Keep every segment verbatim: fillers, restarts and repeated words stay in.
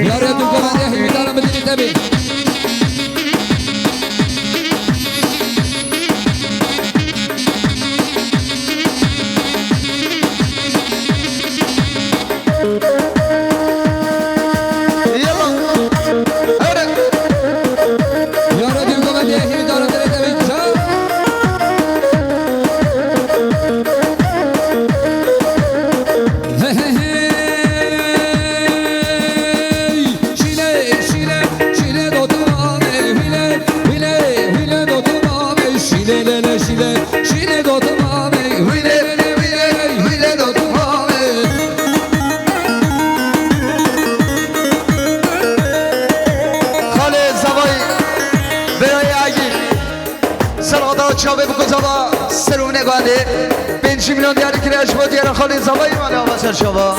Yare tu gavane hîvîdara min dikî tebê. Yalla. Hewre. Yare tu gavane hîvîdara min dikî tebê. Hey, hey, hey. Şîle, şîle, şîle dotu mame, hîle, hîle, hîle dotu mame, şîle, le, le, şîle, şîle dotu mame, hîle, le, le, hîle, hîle dotu mame. Xalê Zavay, Berayê Agî. Ser ada çavê biko zava ser û negandê. Pêncî milyon diyar kire ji bo diyara xalê zavayî mane ava ser çava.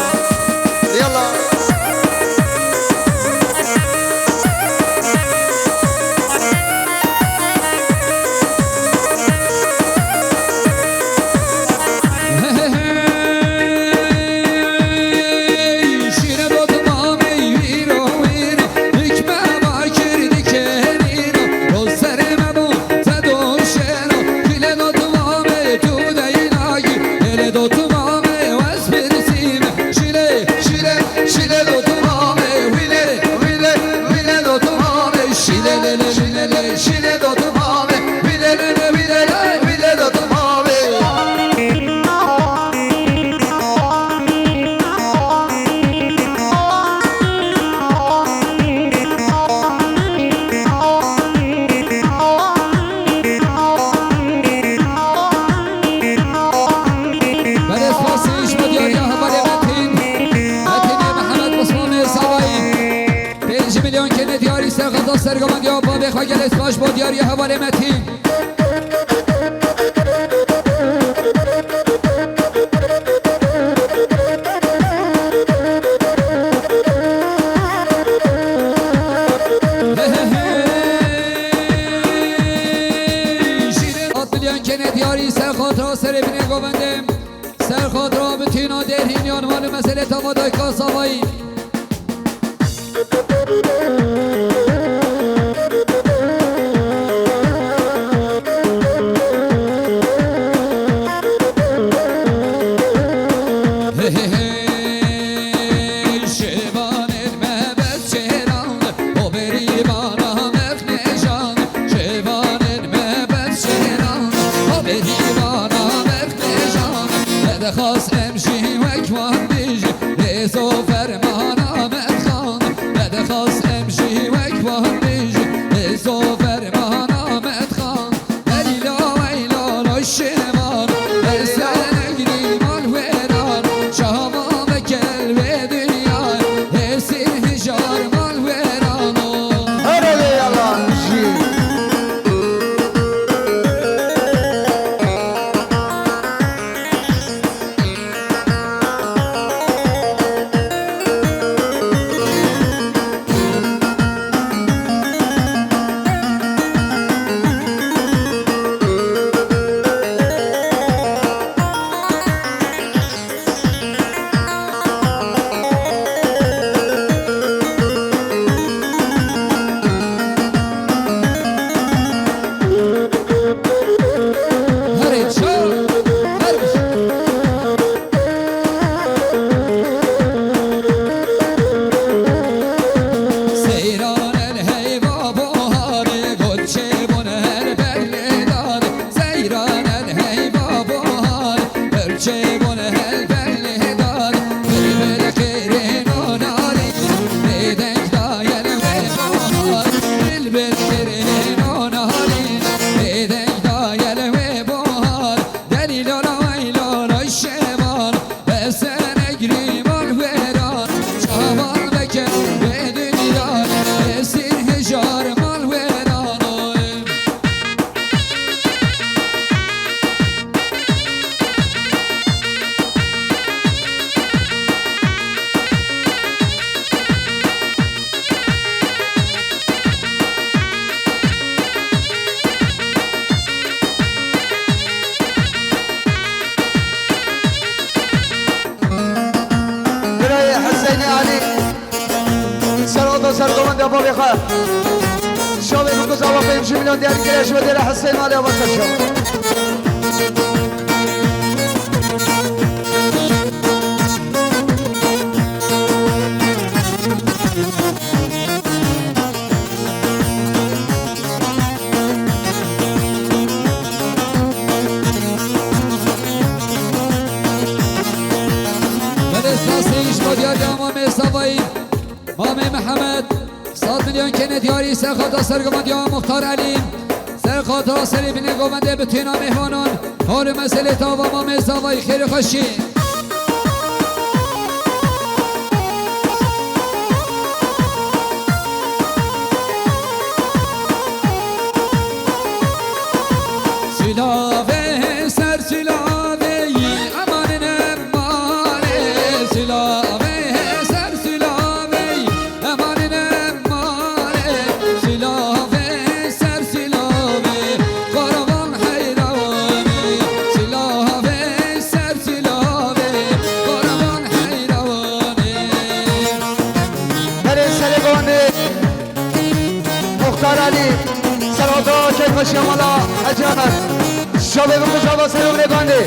Yalla. Gelê spas bo diyariya hevalê Metîn. Hey, hey, hey. Şîrê At milyon kenê diyarî ser xatira serê binê govendê. Ser xatira bitîna dêrhîniyan mal û meselê tava dayika Savayî. Hey, hey, hey, şêvanên me bes çêran, o berî vana mef nêjan. Şêvanên me bes çêran, o berî vana mef nêjan. Me dixwast em jî wek wan bijî, rêz û fermana me dixan. Me dixwast em jî wek wan bijî, rêz û fermana me dixan. Leyla, leyla, lay şêvan, ber ser egrî mal wêran, çava vekel wê dinyayê, hêrsî hijar mal wêran o. Here lê yalan jî. Herê çar, her Seyran el heyva boharê, goçê bûn her berlêdar. Seyran el heyva boharê, goçê bûn her berlêdar. Bilbil qirêno narî, bêdeng dayel wê bohar. Bilbil qirêno narî, bêdeng dayel wê bohar. Delî lala wey lala şevan, besenegirî mal wêran, çavan veke bê dinyayê, esîr hejar mal wêran oy. Birayê Hüseynê Alî, ser oda ser govendê bavê xwe. Şovê min ku zava pêncî milyon diyar kiriye ji we dêre Hüseyn Alî, ava ser şov. Belê spas ê ji bo diyariya Mamê Savayî, Mamê Mihemed, sed milyon kenê diyarî ser xata sergovendiya Muxtar Elî, ser xata serê binê govendê bitîna mêvanan, hal û meselê tava Mamê Savayî xêr û xweşî. Silavê ser silavê, emanine male. Silavê ser silavê, emanine male. Silavê ser silavê, karavan heyranê. Silavê ser silavê, karavan heyranê. Berê serê govendê Muxtar Elî, ser oda keyfeşiya mala Hecar. Şovê bi kuzava serê govendê.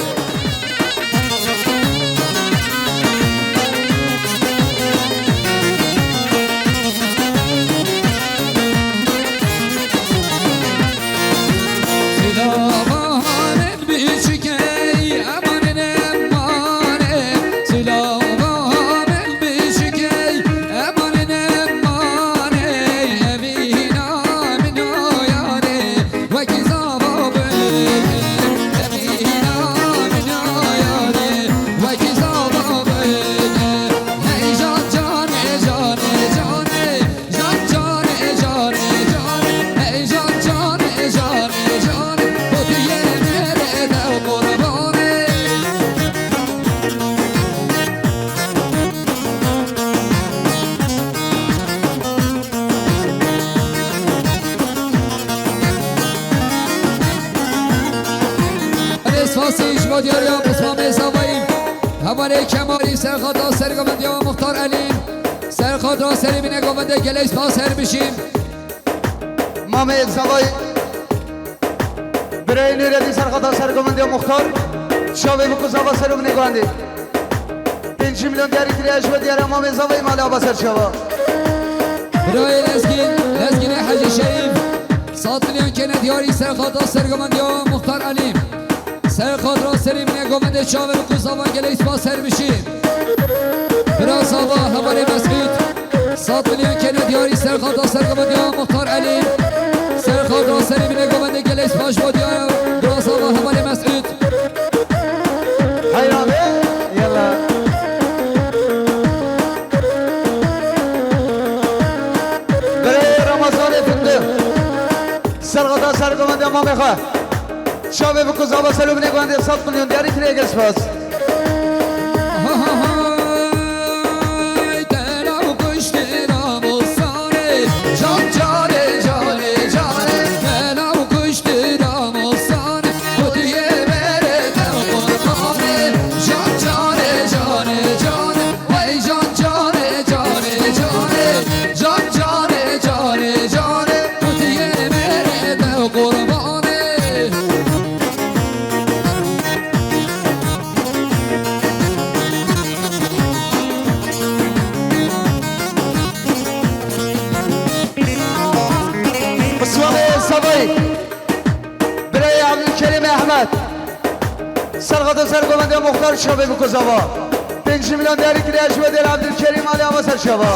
Silavanê Biçikey, emanê nemane, silavanê biçikey, emanê nemane, evîna min o yarê, wekî zava bike, evîna min Diyar ya Pismamê Zavayî. Hevalê Kemalî serxata sergovendiya Muxtar Elî. Serxata serî bîne govende gelek spas her bişî. Mamê Zavayî. Birayê Nûredîn serxata sergovendiya Muxtar. Çavê min ku zava ser û binê govendê. Pêncî milyon diyarî kiriye ji we diyara Mamê Zavayî malê ava ser çava. Birayê Lezgîn, Lezgînê Hecî Şerîf. Sat milyon kene diyarî serxata sergovendiya Muxtar Elî. Serxat ra serî bîne govendê çavê min ku zava gelek spas her bişî. Bira zava hevalê Mesûd. Sat milyon kene diyarî serxata sergovendiya Muxtar Elî. Serxat ra serî bîne govendê gelek spas bo diyara. Bira zava hevalê Mesûd. Heyran be, yalla. Birayê Ramazanê Findi. Serxata sergovendiya Mamê xwe. Çavê biko zava ser û binê guhende sed milyon diyarî kiriye, gelek spas. Pismamê Zavayî. Birayê Ebdulkerîm Ehmed. Serxata sergovendiya Muxtar çavê biko zava. Pêncî milyon diyarî kiriye ji we dêr Ebdulkerîm alê ava ser çava.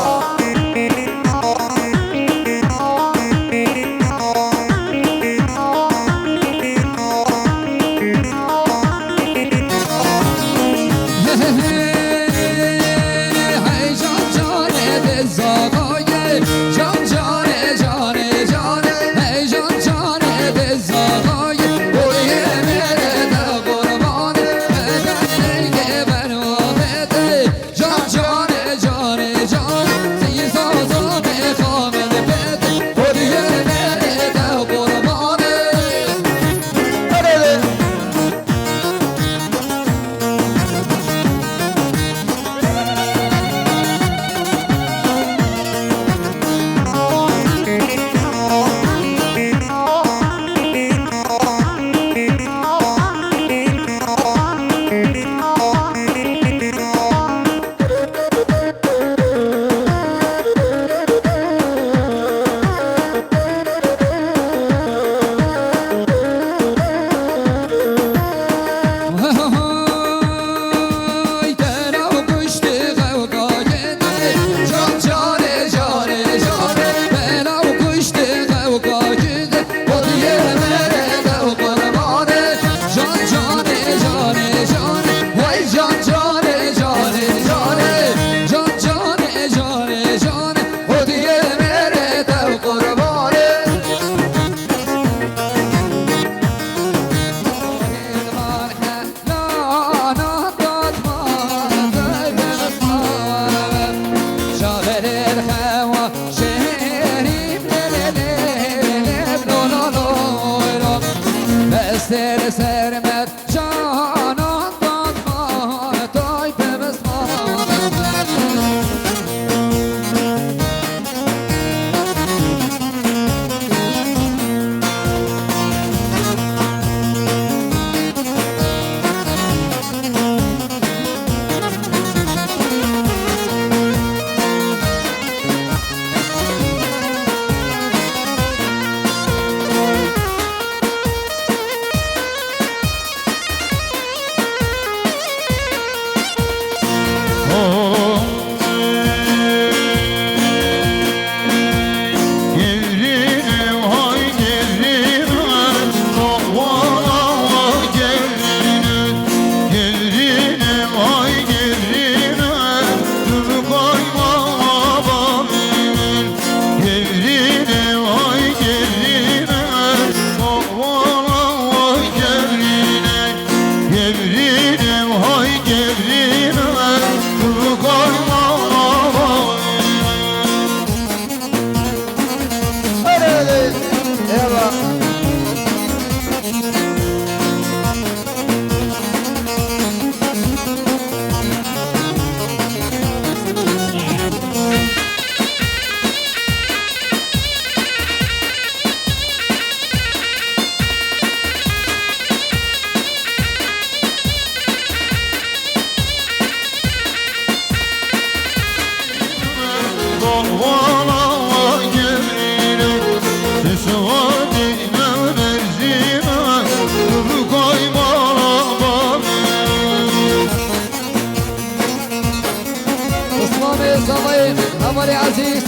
Zavayê hevalê ezîz,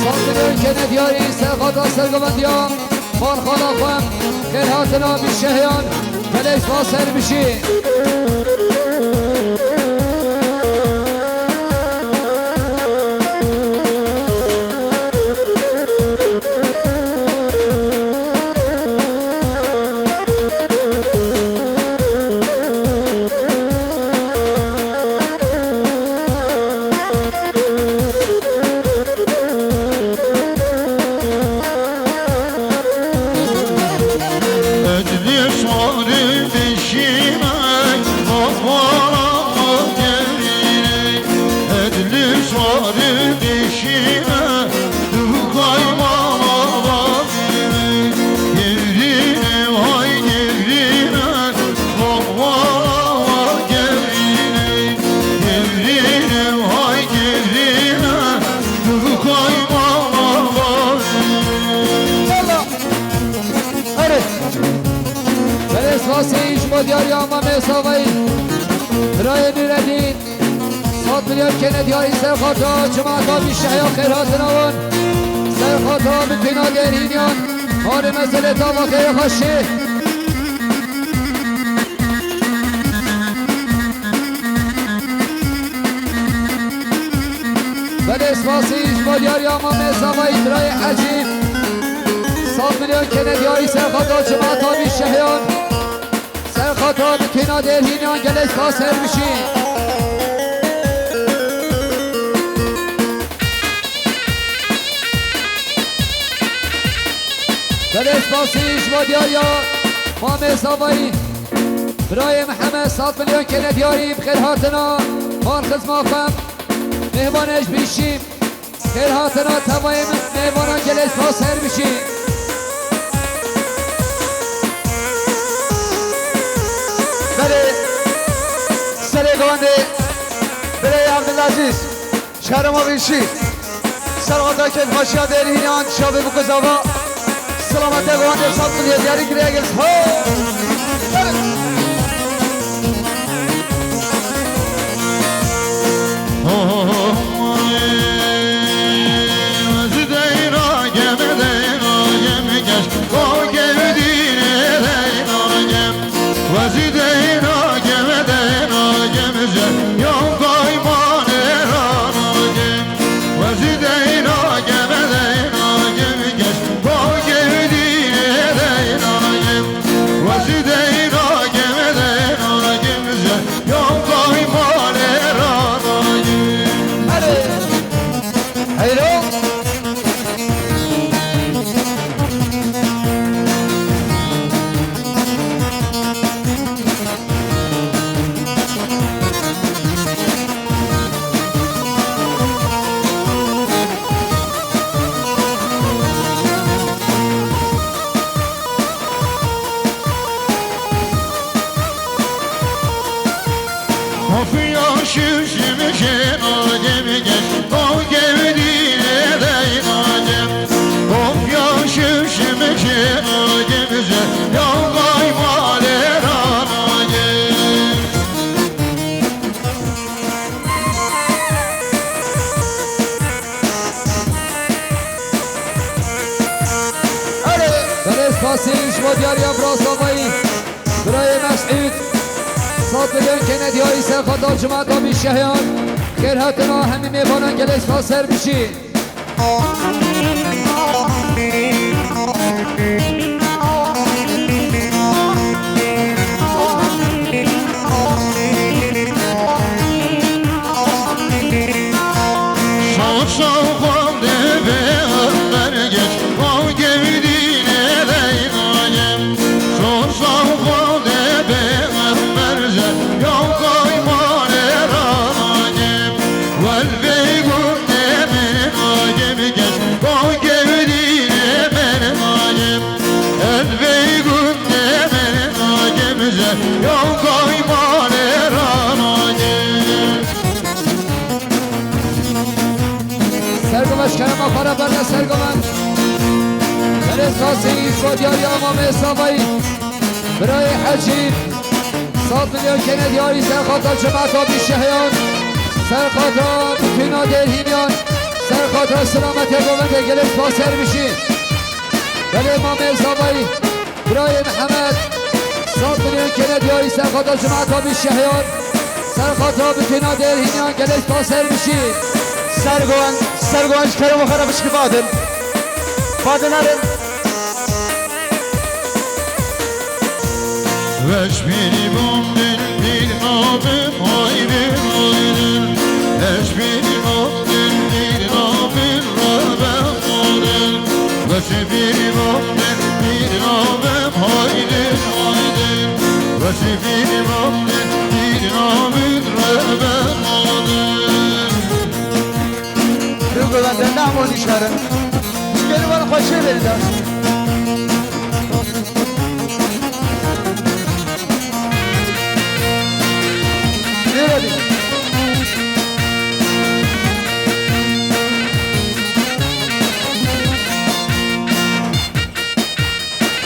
sed milyon kene diyarî serxata sergovendiya malxana xwe, xêrhatina bîşehiyan, gelek spas ser bişî. Erê. Belê spasî ji bo diyariya Mamê Zavayî. Birayê Nûredîn. Sed milyon kene diyarî serxata cemaeta bîşehiya xêrhatina wan. Serxata bi tîna dêrhîniyan. Hanê mezelê tava xêrê xweşî. Belê spasî ji bo diyariya Mamê Zavayî birayê Ecîb. Sed milyon kene diyarî serxata cemaeta bîşehiyan. Serxata bi tîna dêrhîniyan gelek spas ser bişî. Belê spasî ji bo diyariya Mamê Zavayî. Birayê Mihemed sed milyon kene diyarî bi xêr hatina mal xizma xwe. Mêhvanej bîşî. Xêr hatina tevayê min mêvanan gelek spas ser bişî. Belê serê govendê Birayê Evdilezîz. Şerema bîşî. Serxata kêfxweşiya dêrhînan şavê biko zava. Silamete govendê sed milyon diyarî kiriye gel. Ho! Heyro. Belê spasî ji bo diyariya bira Zavayî. Birayê Mesûd. Sed milyon kene diyarî serxata cemaeta bîşehiyan. Xêr hatina hemî mêvanan gelek spas ser bişî. Sergomeş kerema xwe re berde sergomen. Belê sasî ji bo diyariya Mamê Zavayî. Birayê Hecî. Sed milyon kene diyarî serxata cemaeta bîşehiyan. Ser xatra bütüna dêrhîniyan, ser xatra selametiya govendê gelê spas ser bişî. Belê Mamê Zavayî, birayê Mihemed, sed milyon kene diyarî ser xatra cemaeta Bîşehyan, ser xatra bütüna dêrhîniyan gelê spas ser bişî. Sergoan, Sergoan ji kerem û xera bişkî badin. Badin erin. Weş bîrî bandin, bîr nabim, haydin, haydin. Weş bîrî bandin, bîr nabim, rebe bandin. Weş bîrî bandin, bîr nabim, haydin, haydin. Weş bîrî bandin, bîr nabim, rebe bandin. Dû govendê namo nîşerin. Gel wan xweşê verin da. Nêre bî.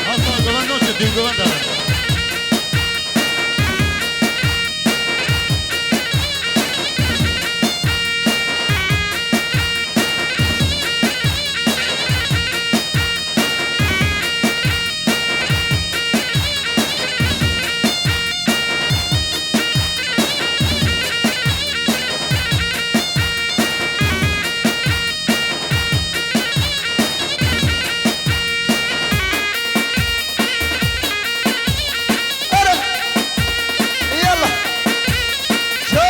Hasta govend noçe, dû govend da. Yalla. Şo.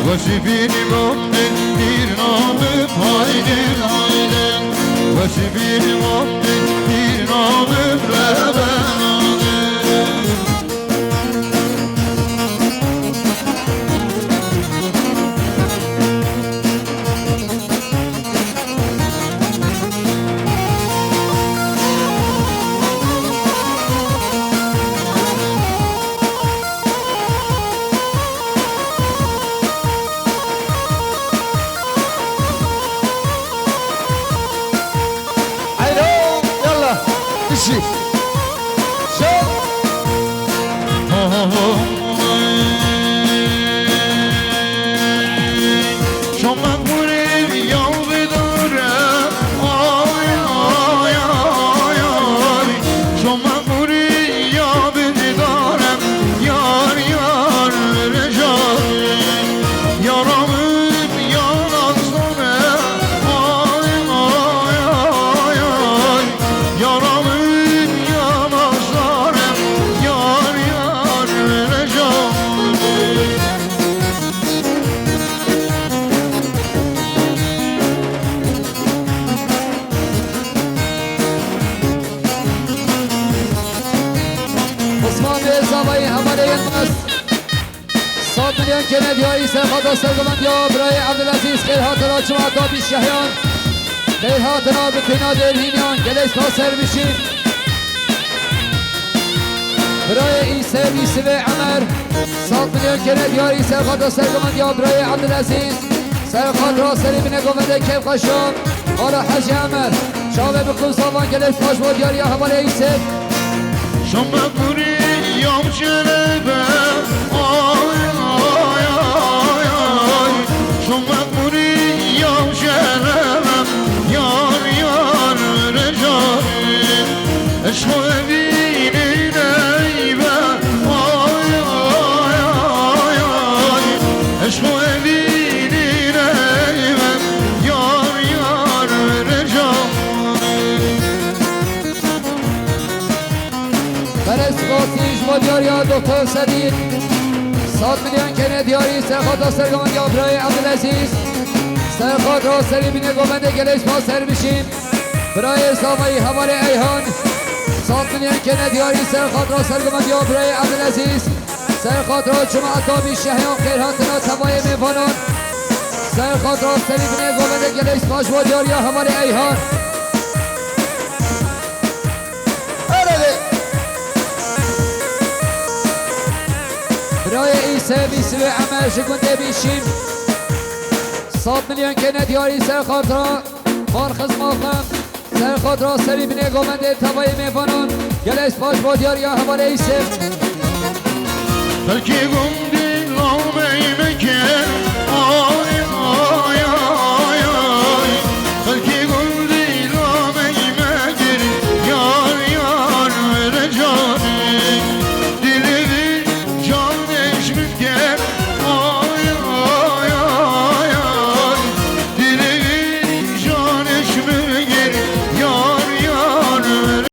Weşî bîrî bandê, bîr nabim, haydê, haydê. Weşî bîrî bandê, bîr nabim, rebe nabim. Haydi, yallah. Işi. Şov. Şoma gurê yaw bidare, ay, ay, ay, ay. Şoma gurê yaw bidare, yar, yar, rejar. Yara min ya nazdare, ay, ay, ay, ay, ay. Yara min ya nazdare, yar, yar, rejar. Osman Bey Zavayî hevalê yên mast. Sed milyon kene diyayî serxata sergovendiya birayê Evdilezîz, xêr hatina cemaeta Bîşehyan. Xêr hatina bi têna dêrhîniyan gelê spas ser bişî. Birayê Îsê Bîsivê Emer, sed milyon kene diyarî serxata sergovendiya birayê Evdilezîz, serxata serê binê govendê kêfxweşan, Ala Hecî Emer, çavê bi qûsa van gelê spas bo diyariya hevalê Îsê. Şoma gurî yaw şerebe, ay, ay, ay, ay. Şoma gurî yaw şerebe, yar, yar, rejar. Eşqo evînî neybe, ay, ay, ay, ay. Eşqo evînî neybe, yar, yar, rejar. Belê spasî ji bo diyariya Doktor Sedî. Sed milyon kene diyarî serxata sergovendiya birayê Evdilezîz. Serxata serê binê govendê gelê spas ser bişî. Birayê Zavayî hevalê Eyhan. Sed milyon kene diyarî serxata sergovendiya birayê Evdilezîz. Ser xatira cemaeta bîşehiyan xêrhatina tevayê mêvanan. Ser xatira serî binê govendê gelek spas bo diyariya hevalê Eyhan. Erê. Birayê Îsê Bîsivê Emer ji gundê Bîşîm. Sed milyon kêne diyarî ser xatira van xizma xwe. Ser xatira serî binê govendê tevayê mêvanan. Gelek spas bo diyariya hevalê Îsê. Xelkê gundê lawmey meke,